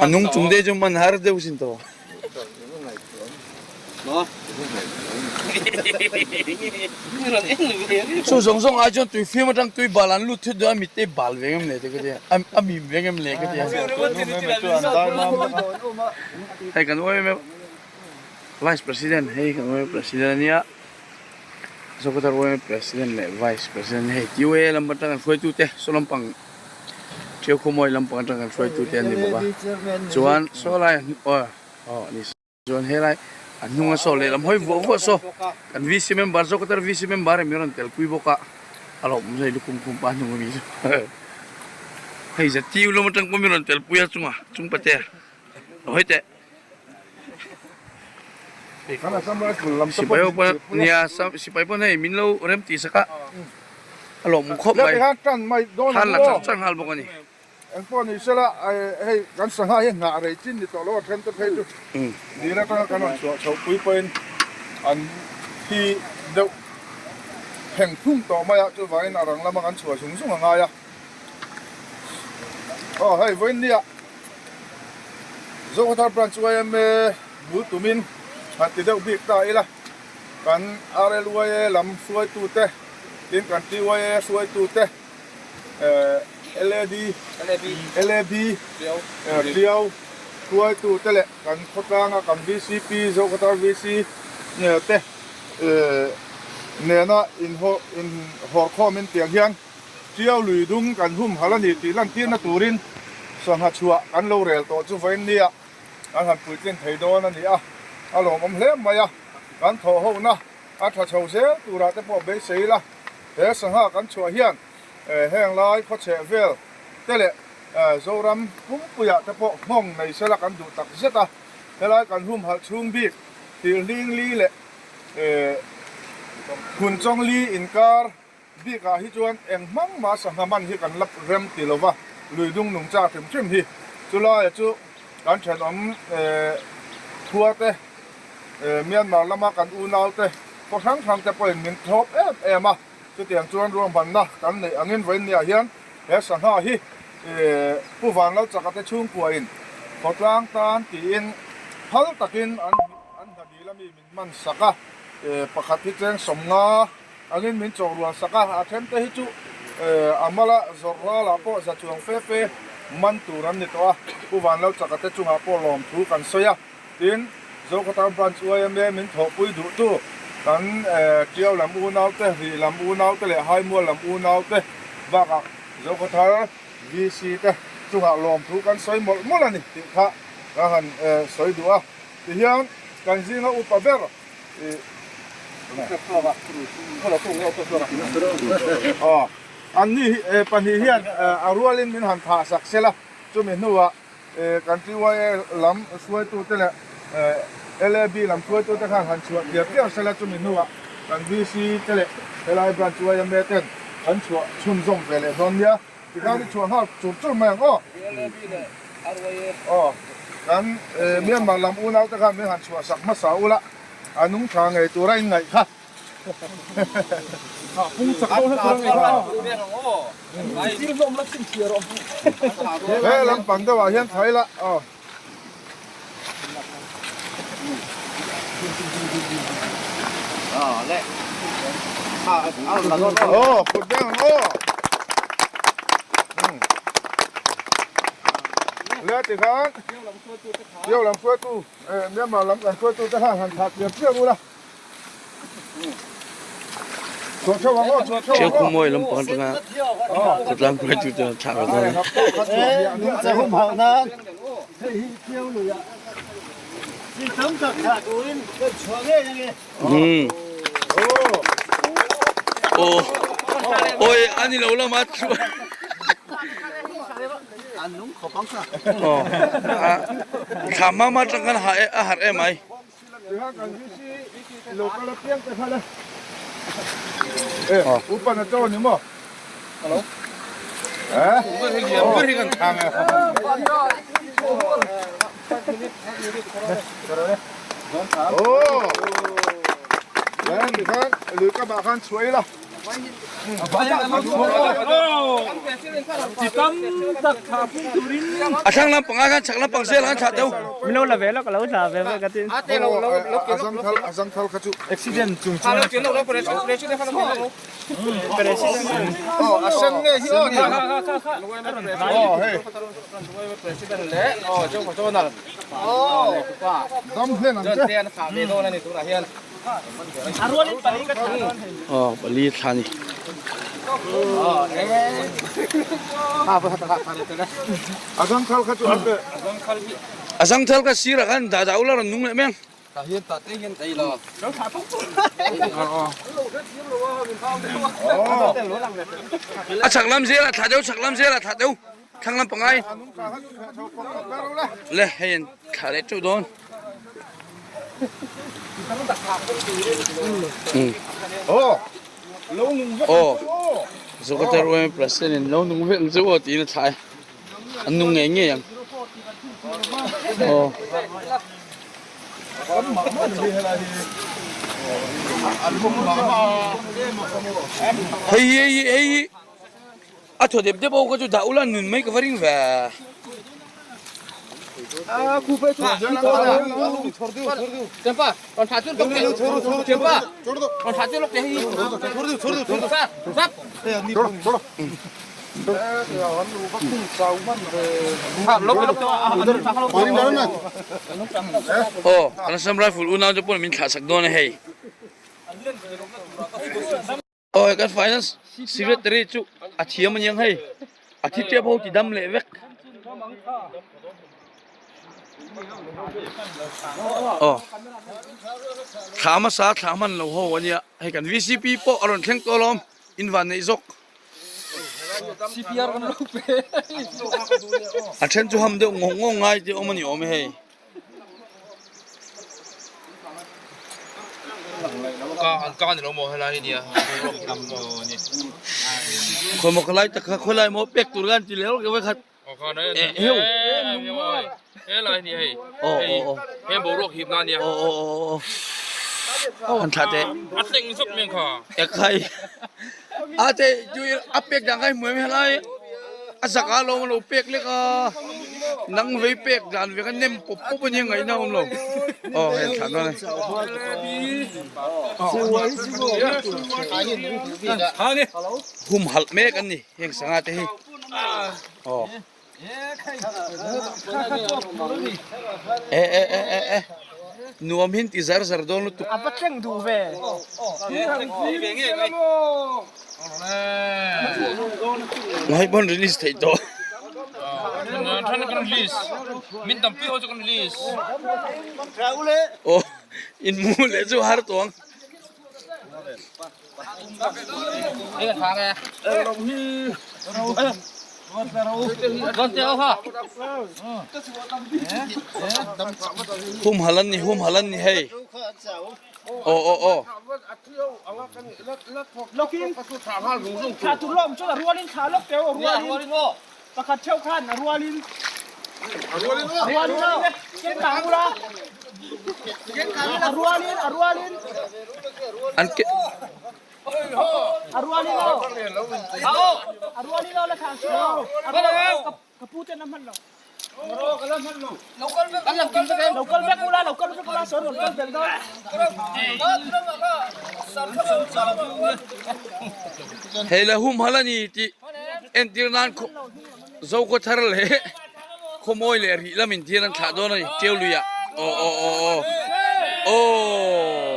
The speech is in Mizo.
A nung chung te chu man har deuh sin tawh. Chu zawng zawng ai chuan tui fim atang tui bal an lut thut dawn a mit te bal ve ngem le te ka tia a mim ve ngem le ka tia. Hei kan uaim Vice President hei kan uaim President ania. Zokhawthar yma President leh Vice President hei TYA lam atang an hruaitute saw lampang Ṭhiau Khawmawi lampang atang an hruaitute an ni bawk a chuan saw lai aw aw a ni chuan helai a hnunga saw lehlam hawi vuah vuah saw kan VC member Zokhawthar VC member em rawn tel pui bawk a a lo awm zai lukhum khum pa hnung ami chu hei zet lam atang pawh mi rawn tel pui a chunga chung patea hawi teh. Sipai ho pawh nia sipai pawh hei min lo rem tih sak a a lawm khawp mai thlan la chang chang nghal bawk a ni. Engpawh ni sela hei kan sangha hi nghah rei chin ni tawh lo a then te phei chu dil atanga kan rawn chhuah chhoh pui pawhin an thi deuh pheng phung tawh mai a chuvangin a rang lama kan chhuah zung zung a ngai a. Aw hei vawiin nia Zokhawthar Branch yma bul tumin han ti deuh bik ta ila kan RLYA lam hruaitute tin kan TYA hruaitute eh LAD LAB Tiau hruaitute leh kan khawtlanga kan VCP Zokhawthar VC te eh nena inhawrkhawmin tiang hian Tiau lui dum kan humhalh a ni tih lantirna turin sangha chhuah kan lo rel tawh chu vawiin nia an han puitlin thei dawn a ni a, a lawmawm hle mai a, kan thawhhona a tha chho zel turah te pawh beisei ila, he sangha kan chhuah hian heng lai khawchheh vel te leh Zoram pumpuiah te pawh nghawng nei sela kan duh tak zet a, helai kan humhalh chhung bik Tirhling li leh Phunchawng li inkar Bikah hi chuan eng hmang mah sangha man hi kan la rem ti lo va, lui dung nung chak hrim hrim hi. Chulaia chu kan thenawm khua te, Myanmar lama kan unau te, khaw hrang hrang te pawhin min thlawp em em a. Chutiang chuan ruahmanna kan neih angin vawiinniah hian he sangha hi Pu Vanlalchaka te chhungkuain khawtlang tan tiin phal takin an hnadil a mi min hman sak a, pakhat hi cheng sawmnga angin min chawh rual sak a, a then te hi chu a mala zawrh ralah pawh za chuang fe fe man tur an ni tawh a, Pu Vanlalchaka te chungah pawh lawmthu kan sawi a, tin Zokhawthar Branch yma min thawhpui duhtu kan Tiau lam unau te, Rih lam unau te leh Haimual lam unau te bakah Zokhawthar VC te chungah lawmthu kan sawi mawlh mawlh a ni tih kha ka han sawi duh a, tihian kan zinga upa ber An ni pahnih hian a rualin min han thah sak sel a, chumi hnuah kan TYA lam hruaitute leh LAB lam hruaitute khan han chhuah tiar tiar sel a, chumi hnuah kan VC te leh helai branch YMA ten kan chhuah chhunzawm ve leh dawn nia. Tikhan i chhuah nghal chur chur mai ang aw. Aw, kan Myanmar lam unau te khan min han chhuah sak hmasa ula, a nung tha ngei tura in ngaih kha. He lampang deuhah hian thlai la aw. Aw kut veng ang aw. Le tikhan Tiau lam hruaitu Myanmar lam kan hruaitu te khan han thlah piar piar ula. Thil khumawi lampang atanga khawtlang hruaitu te thlah ve dawn a ni. Awi a ni lo lama chu thla hma hma atang khan a harh em ai. A thlang lampang ah khan chhak lampang zel ah khan thlah deuh. Min lo la ve lo ka lo thlah ve ve ka tin. A zangthal kha chu accident chung chung aw a sen nge hi aw aw hei dam hlen ang che. Aw pali thla ni. A zangthal kha chu an pe. A zangthal kha sirah khan dah dah ula rawn nung leh mai ang. A chhak lam zelah thlah deuh chhak lam zelah thlah deuh thlang lam pangai le hei an thlah leh teuh dawn. Aw Zokathar yma president in lo nung vek ang chu aw tiin a thlah e an nung ngei ngei ang aw. Hei hi hei hi hei hi a thaw dep dep ho kha chu dah ula nun mai ka va ring ve. Aw kan Assam Rifle unau te pawh min thlah sak dawn a hei. Aw kan finance secretary chu a thiam aniang hei a thi tep ho ti dam leh vek. Aw thla hmasa thla hman lo ho ania hei kan VCP pawh a rawn thleng tawh alawm in van neih zawk. A then chu ham deuh ngawng ngawng ngai te awm a ni awm e hei. Khawi maw khalai tak kha khawi lai maw pek tur khan ti leh rawk khat heu aw aw aw aw aw aw aw han thlah teh ekhai a te chu a pek dan kha i hmu em helai a zak a lo lo pek lek a nang vei pek dan ve kha nem pawp pawp ania ngaihna a awm lo aw hei an thlah dawn a ni humhalh mek an ni heng sangha te hi aw e e e e e nuam hin ti zar zar dawn lutuk a va thleng duh ve ngai pawn release theih tawh aw in mu leh chu har tawh ang. Humhalh an ni humhalh an ni hei aw aw aw. Thla tur lawm chuan a rualin thla lawk teu a rualin pakhat theuh khan a rualin a rualin aw ken kang ula a rualin a rualin an ke a rualin aw a rualin aw la thang chu aw ka pu ten a hman lo lo kal vek ula lo kal vek ula sawn rawn kal tel dawn hei la humhalh a ni tih entir nan Zokhaw thar leh khawmawi leh rih lamin thil an thlah dawn a ni Ṭeu luiah aw aw aw aw aw.